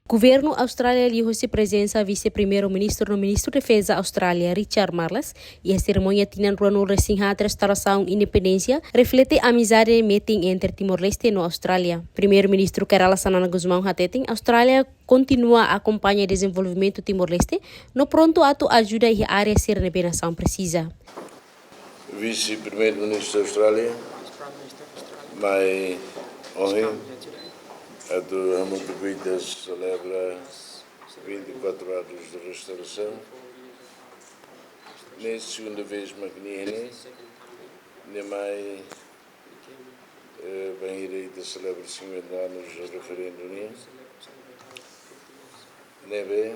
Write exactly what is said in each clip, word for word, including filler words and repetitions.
Governu Austrália liuhosi prezensa Vise-Primeiru-Ministru no Ministru Defeza Austrália, Richard Marles, iha serimónia tinan ruanulu-resin-haat restaurasaun independénsia, reflete amizade metin entre Timor-Leste no Austrália. Primeiru-Ministru Kay Rala Xanana Gusmão hateten, Austrália kontinua akompaña dezenvolvimentu Timor-Leste, no prontu atu ajuda iha área sira ne'ebé nasaun presiza. Vise-Primeiru-Ministru Austrália mai ohin atu hamutuk ho ita selebra vinte e quatro anos de restauração. Ne'e segunda vez mak nia iha ne'e, nia mai, eh, bainhira ita selebra cinquenta anos de referendu nian. Ne'ebé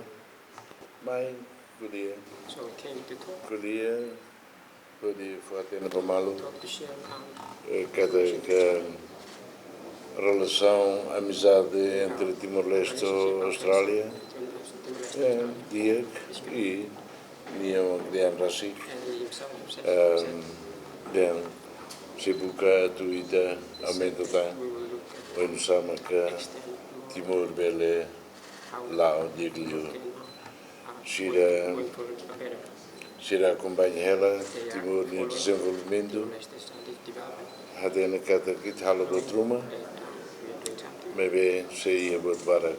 mai ko'alia, So came to talk, ko'alia, hodi fó-hatene ba malu, talk to share, um, eh, katak relasaun, amizade entre Timor-Leste no Austrália, eh, di'ak, i nia mak dehan rasik, and he himself said, ehm, dehan sei buka atu ita aumenta tan, we will look at oinsá maka extend more Timor bele la'o di'ak liu. Sira, sira akompaña hela Timor nia dezenvolvimentu. Hatene katak ita halo buat ruma, maibé sei iha buat barak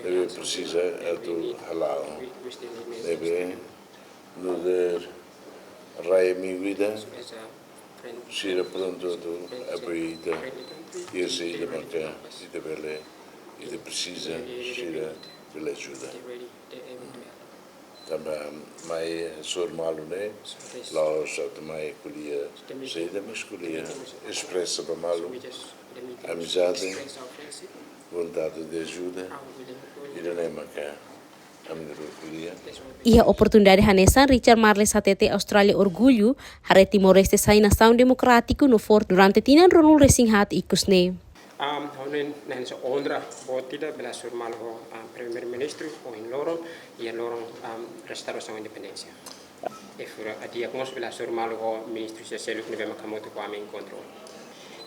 ne'ebé presiza atu hala'o. Ne'ebé nu'udar rai amigu ida, sira prontu atu apoia ita, i saida maka ita bele, ita presiza, sira bele ajuda. Tanba mai hasoru malu ne'e, la'ós atu mai ko'alia saida, mas ko'alia espresa ba malu amizade, vontade de ajuda, ida-ne'e maka ami-nia ko'alia. Iha oportunidade hanesan, Richard Marles hatete Austrália orgullu haree Timor-Leste sai nasaun demokrátiku no forte durante tinan ruanulu-resin-haat ikus ne'e. Um, ha'u hanoin ne'e hanesan onra boot ida bele hasoru malu ho, um, Primeiru-Ministru ohin loron, iha loron, um, restaurasaun independénsia. I fura di'ak mós bele hasoru malu ho ministru sira seluk ne'ebé mak hamutuk ho ami enkontru.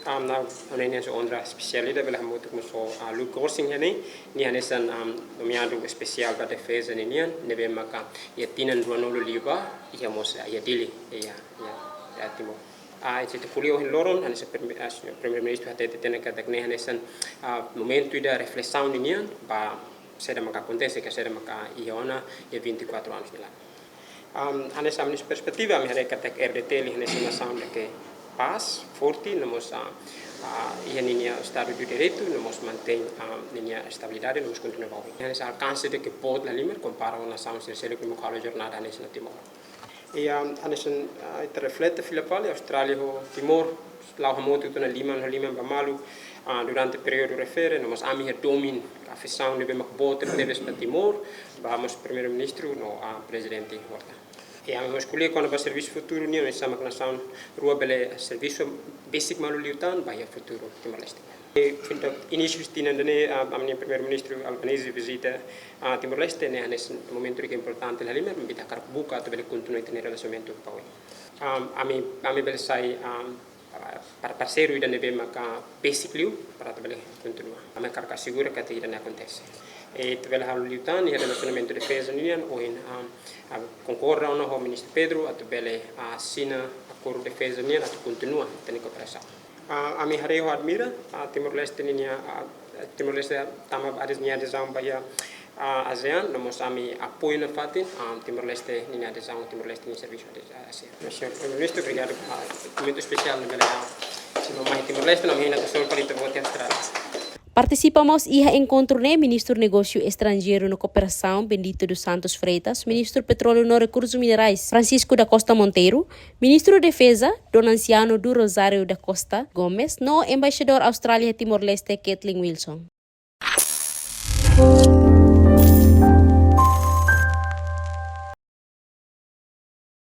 Um, no, ha'u hanoin ne'e hanesan onra espesiál ida bele hamutuk mós ho, ah, Luke Gorsing iha ne'e, nia hanesan, um, nomeadu espesiál ba defeza ninian, ne'ebé maka iha tinan ruanulu liubá, iha mós, ah, iha Dili, iha, iha, iha Timor. Ah, ita ko'alia ohin loron, hanesan prime-, ah, señór Primeiru-Ministru hatete tiha ona katak ne'e hanesan, ah, momentu ida reflesaun ninian, ba saida maka akontese, ka saida maka iha ona, iha vinte e quatro anos ne'e laran. Um, hanesan ami-nia perspetiva, ami haree katak R D T nia hanesan nasaun ida ke pás, forte, no mós, ah, ah, iha ninia Estadu de Direitu, no mós mantein, ah, ninia estabilidade, no mós kontinua ba oin. Hanesan alkanse ida ke boot lahalimar, kompara ho nasaun sira seluk ne'ebé mak halo jornada hanesan iha Timor. I, ah, hanesan, ah, ita reflete fila fali, Austrália ho Timor la'o hamutuk tinan liman, liman ba malu, ah, durante períodu refere, no mós ami iha domin, afesaun ne'ebé mak boot tebes ba Timor, ba mós Primeiru-Ministru no, ah, Prezidente Horta. I ami mós ko'alia kona-ba servisu futuru nian, oinsá mak nasaun rua bele servisu besik malu liután ba iha futuru Timor-Leste. I, inísiu tinan ida-ne'e, ah, ami-nia Primeiru-Ministru Albanese vizita, ah, Timor-Leste, ne'e hanesan momentu ida ke importante lahalimar, maibé ita hakarak buka atu bele kontinua ita-nia relasionamentu ba oin. Um, ami, ami bele sai, um, para parseiru ida ne'ebé maka besik liu, para atu bele kontinua. Ami hakarak asegura katak ida-ne'e akontese. I ita bele halo liután iha relasionamentu defeza nian, ohin, um, ami konkorda ona ho Ministru Pedro atu bele, ah, asina akordu defeza nian atu kontinua ita-nia kooperasaun. Ah, ami haree ho admira, ah, Timor-Leste ninia, ah, Timor-Leste tama ba ades nia adezaun ba iha, ah, ASEAN, no mós ami apoiu nafatin, ah, Timor-Leste ninia adezaun, Timor-Leste ninia servisu ades, ah, ASEAN. Señór Primeiru-Ministru, obrigadu, ah, momentu espesiál ne'ebé, ah, simu mai Timor-Leste, no ami hein atu hasoru fali ita-boot iha Austrália. Partisipa mós iha enkontru ne'e Ministru Negósiu Estranjeiru no Kooperasaun, Bendito dos Santos Freitas, Ministru Petróleu no Rekursus Minerais, Francisco da Costa Monteiro, Ministru Defeza, Dom Anciano do Rosário da Costa Gomes, no Embaixadór Austrália Timor-Leste, Kathleen Wilson.